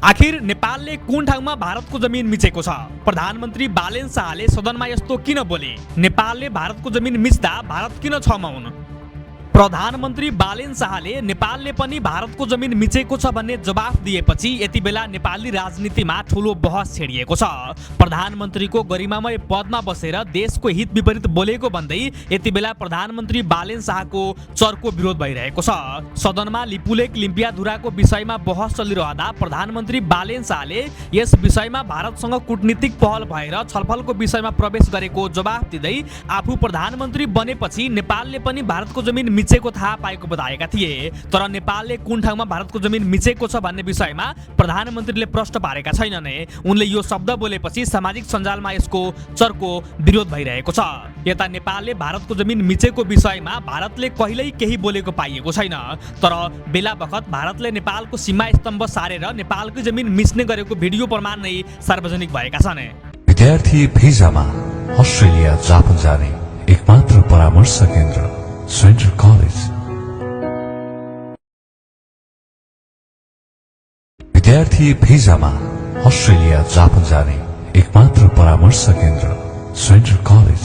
आखिर नेपालले कुन ठाउँमा भारतको जमिन मिचेको छ? प्रधानमन्त्री बालेन शाहले सदनमा यस्तो किन बोले? नेपालले भारतको जमिन मिच्दा भारत किन छमा हुन्? प्रधानमन्त्री बालेन शाहले नेपालले पनि भारतको जमिन मिचेको छ भन्ने जवाफ दिएपछि यति बेला नेपाली राजनीतिमा ठूलो बहस छेडिएको छ। प्रधानमन्त्रीको गरिमामय पदमा बसेर देशको हित विपरीत बोलेको भन्दै यति बेला प्रधानमन्त्री बालेन शाहको चर्को विरोध भइरहेको छ। सदनमा लिपुलेक लिम्पियाधुराको विषयमा बहस चलिरहँदा प्रधानमन्त्री बालेन शाहले यस विषयमा भारतसँग कूटनीतिक पहल भएर छलफलको विषयमा प्रवेश गरेको जवाफ दिँदै आफू प्रधानमन्त्री बनेपछि नेपालले पनि भारतको जमिन मिचेको थाहा पाएको बताएका थिए। तर नेपालले कुन ठाउँमा भारतको जमिन मिचेको छ भन्ने विषयमा प्रधानमन्त्रीले प्रश्न पारेका छैनन्। उनले यो शब्द बोलेपछि सामाजिक सञ्जालमा यसको चर्को विरोध भइरहेको छ। यता नेपालले भारतको जमिन मिचेको विषयमा भारतले कहिल्यै केही बोलेको पाइएको छैन। तर बेला बखत भारतले नेपालको सीमा स्तम्भ सारेर नेपालकै जमिन मिच्ने गरेको भिडियो प्रमाण नै सार्वजनिक भएका छन्। विद्यार्थी भिजामा अस्ट्रेलिया जापान जाने एकमात्र परामर्श केन्द्र सेन्ट्रल कलेज। विद्यार्थी भिजामा अस्ट्रेलिया जापान जाने एकमात्र परामर्श केन्द्र सेन्ट्रल कलेज।